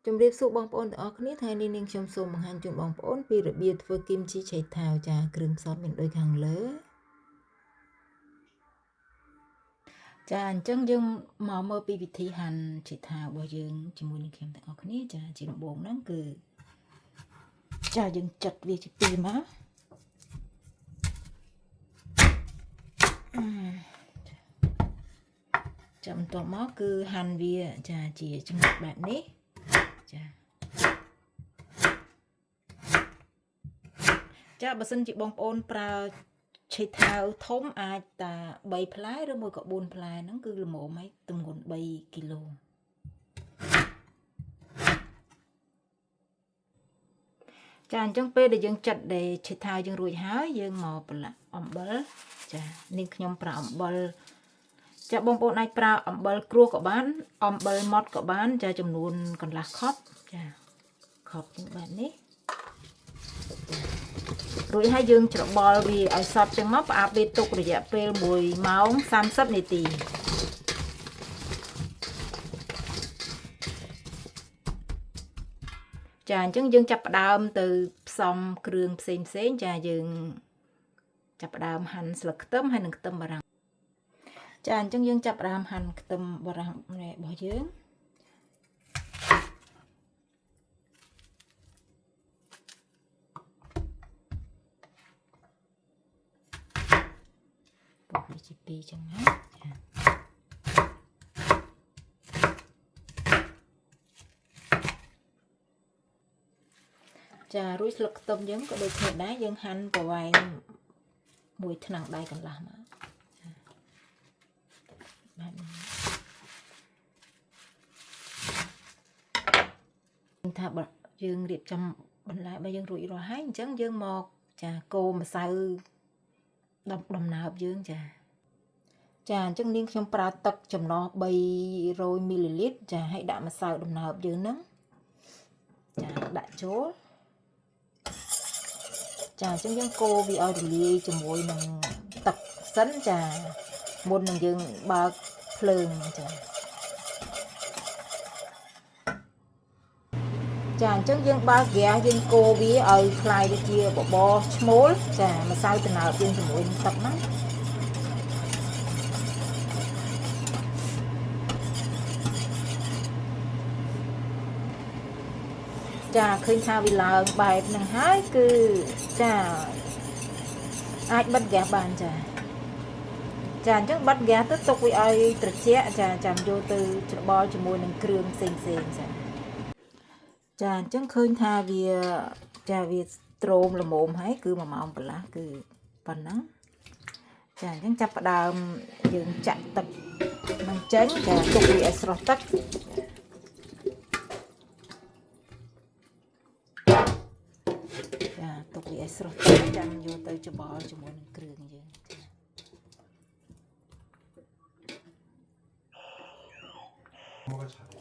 ជំរាបសួរបងប្អូនទាំងអស់គ្នាថ្ងៃនេះនាងខ្ញុំសូមបង្ហាញជូនបងប្អូនពីរបៀបធ្វើគីមជីឆៃថាវចាគ្រឿងផ្សំមានដូចខាងលើចាអញ្ចឹងយើងមកមើលពីវិធីហាន់ឆៃថាវរបស់យើងជាមួយនឹងខ្ញុំទាំងអស់គ្នាចាជាដំបូងហ្នឹងគឺចាយើងចាត់វាជាពីរមកចាំបន្ទាប់មកគឺហាន់វាចាជាចំណិតបែបនេះចាចាបើសិនជាបងប្អូនប្រើឆេថាវធំអាចតា3ផ្លែឬមួយក៏4ផ្លែហ្នឹងគឺល្មមហើយទម្ងន់3គីឡូចាអញ្ចឹងពេលដែលយើងចាត់ដែលឆេថាវយើងរួចហើយយើងមកប្រឡាក់អំបិលចានេះខ្ញុំប្រើអំបិលចាបងប្អូនអាចប្រើអំបិលគ្រួសក៏បានអំបិលម៉ត់ក៏បានចាចំនួនកន្លះខប់ចាខប់ជាងបែបនេះរួចហើយយើងច្របល់វាឲ្យសព្វចឹងមកផ្អាប់វាទុករយៈពេល1ម៉ោង30នាទីចាអញ្ចឹងយើងចាប់ផ្ដើមទៅផ្សំគ្រឿងផ្សេងផ្សេងចាយើងចាប់ផ្ដើមហាន់ស្លឹកខ្ទឹមហើយនិងខ្ទឹមបារាំងចាអញ្ចឹងយើងចាប់ផ្ដើមហាន់ខ្ទឹមបារាំងរបស់យើងពុកវាជាពីរចឹងណាចាចារួចស្លឹកខ្ទឹមយើងក៏ដូចគ្នាដែរយើងហាន់ប្រវែងមួយថ្នាំងដៃកន្លះមកចាបែបនេះថាបើយើងរៀបចំបន្លែរបស់យើងរួចរាល់ហើយអញ្ចឹងយើងមកចាកូរម្សៅដំណើបយើងចាចាអញ្ចឹងនាងខ្ញុំប្រើទឹកចំណោះ300មីលីលីត្រចាឲ្យដាក់ម្សៅដំណើបយើងហ្នឹងចាដាក់ចូលចាអញ្ចឹងយើងកូរវាឲ្យរលាយជាមួយនឹងទឹកសិនចាមុននឹងយើងបើកភ្លើងចាចាអញ្ចឹងយើងបើកហ្គាសយើងកូរវាឲ្យคล้ายទៅជាបបរឈ្មោលចាម្សៅដំណើបយើងជាមួយនឹងទឹកហ្នឹងចាឃើញថាវាឡើងបែបហ្នឹងហើយគឺចាអាចបិទហ្គាសបានចាចាអញ្ចឹងបិទហ្គាសទៅទុកវាឲ្យត្រជាក់ចាចាំយកទៅច្របល់ជាមួយនឹងគ្រឿងផ្សេងផ្សេងចាចាអញ្ចឹងឃើញថាវាចាវាទ្រោមល្មមហើយគឺ1ម៉ោងកន្លះគឺប៉ុណ្ណឹងចាអញ្ចឹងចាប់ផ្ដើមយើងចាក់ទឹកនឹងចេញចាទុកវាឲ្យស្រស់ទឹកចាទុកវាឲ្យស្រស់ទឹកចាំយកទៅច្របល់ជាមួយនឹងគ្រឿងយើង 엄마가 잘 먹어.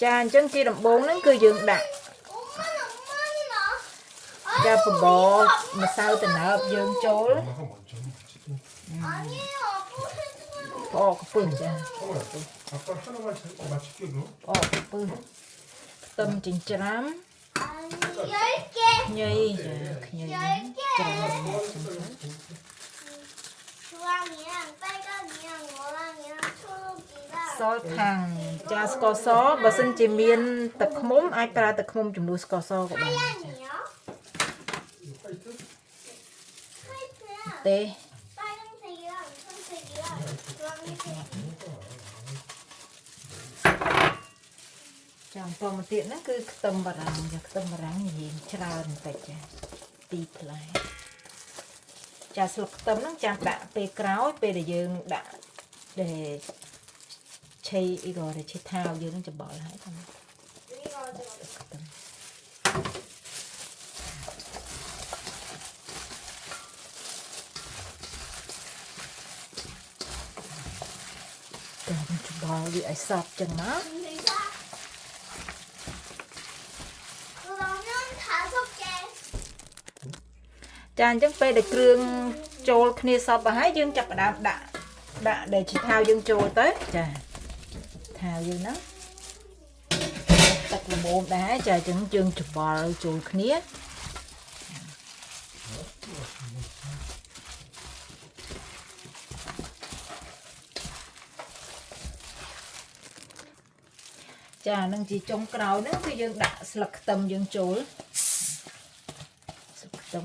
ចាអញ្ចឹងជាដំបូងហ្នឹងគឺយើងដាក់ 엄마는 엄마는 ចាបបរម្សៅដំណើបយើងចូល 엄마가 먼저 먹지. 아니에요. 아빠 해줘요. ផ្អកកំពឹសចា 어, 아빠 하나만 잘 맞출게 그럼. ផ្អកកំពឹសខ្ទឹមចិញ្ច្រាំ 아니 10개. ខ្ញីចាខ្ញីហ្នឹងច្រើនណាស់ចឹងទៅ 주황이랑 빨강이랑 노랑이랑 초록이랑 សល់ខាងចាស្ករសបើសិនជាមានទឹកឃ្មុំអាចប្រើទឹកឃ្មុំជំនួសស្ករសក៏បានចា 하얀이요? 이거 화이트? 화이트랑 ទេ 빨간색이랑 초록색이랑 주황색. ចាំបន្តមកទៀតហ្នឹងគឺខ្ទឹមបារាំងចាខ្ទឹមបារាំងនិយាយច្រើនបន្តិចចាពីរផ្លែចាស្លឹកខ្ទឹមហ្នឹងចាំដាក់ពេលក្រោយពេលដែលយើងដាក់ដែលឆៃអីក៏ដែលឆៃថាវយើងហ្នឹងច្បល់ហើយតាម 여기가 어디 ខ្ទឹម ចាច្បល់វាឲ្យសព្វចឹងមក 그러면 5개. ចាអញ្ចឹងពេលដែលគ្រឿងចូលគ្នាសព្វហើយយើងចាប់ផ្ដើមដាក់ដាក់ដែលជាថាវយើងចូលទៅចាថាវយើងហ្នឹងទឹកល្ ល្មមដែរចាអញ្ចឹងយើងច្បល់ចូលគ្នា ចានឹងជាចុងក្រោយហ្នឹងគឺយើងដាក់ស្លឹកខ្ទឹមយើងចូលស្លឹកខ្ទឹម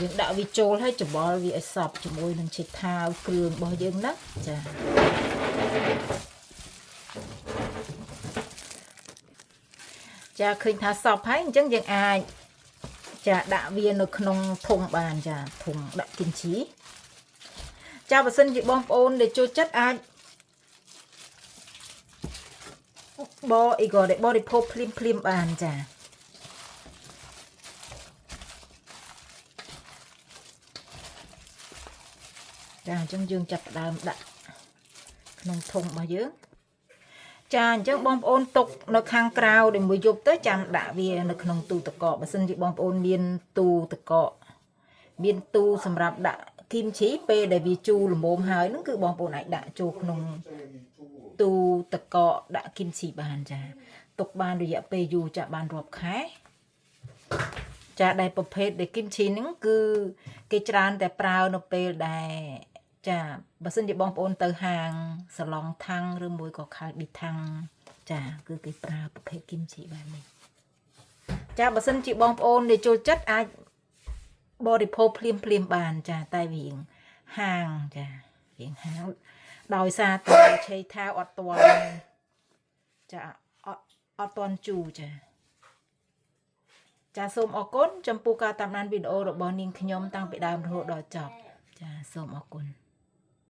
យើងដាក់វាចូលហើយច្បល់វាឲ្យសព្វជាមួយនឹងឆេថាវគ្រឿងរបស់យើងណាចាចាឃើញថាសព្វហើយអញ្ចឹងយើងអាចចាដាក់វានៅក្នុងធុងបានចាធុងដាក់គីមជីចាបើសិនជាបងប្អូនដែលចូលចិត្តអាចបអ៊ីក៏ដែលបរិភោគភ្លាមភ្លាមបានចាចាអញ្ចឹងយើងចាប់ផ្ដើមដាក់ក្នុងធុងរបស់យើងចាអញ្ចឹងបងប្អូនទុកនៅខាងក្រៅដែលមួយយប់ទៅចាំដាក់វានៅក្នុងទូទឹកកកបើសិនជាបងប្អូនមានទូទឹកកកមានទូសម្រាប់ដាក់គីមឈីពេលដែលវាជូរល្មមហើយហ្នឹងគឺបងប្អូនអាចដាក់ចូលក្នុងទូទឹកកកដាក់គីមឈីបានចាទុកបានរយៈពេលយូរចាបានរាប់ខែចាដែលប្រភេទដែលគីមឈីហ្នឹងគឺគេច្រើនតែប្រើនៅពេលដែលចាបើសិនជាបងប្អូនទៅហាងសឡងថាំងឬមួយក៏ខាល់ប៊ីថាំងចាគឺគេប្រើប្រភេទគីមឈីបែបនេះចាបើសិនជាបងប្អូនដែលចូលចិត្តអាចបរិភោគភ្លាមភ្លាមបានចាតែវារៀងហាងចារៀងហាងដោយសារតែឆេថាវអត់ទាន់ចាអត់អត់ទាន់ជូរចាចាសូមអរគុណចំពោះការតាមដានវីដេអូរបស់នាងខ្ញុំតាំងពីដើមរហូតដល់ចប់ចាសូមអរគុណ។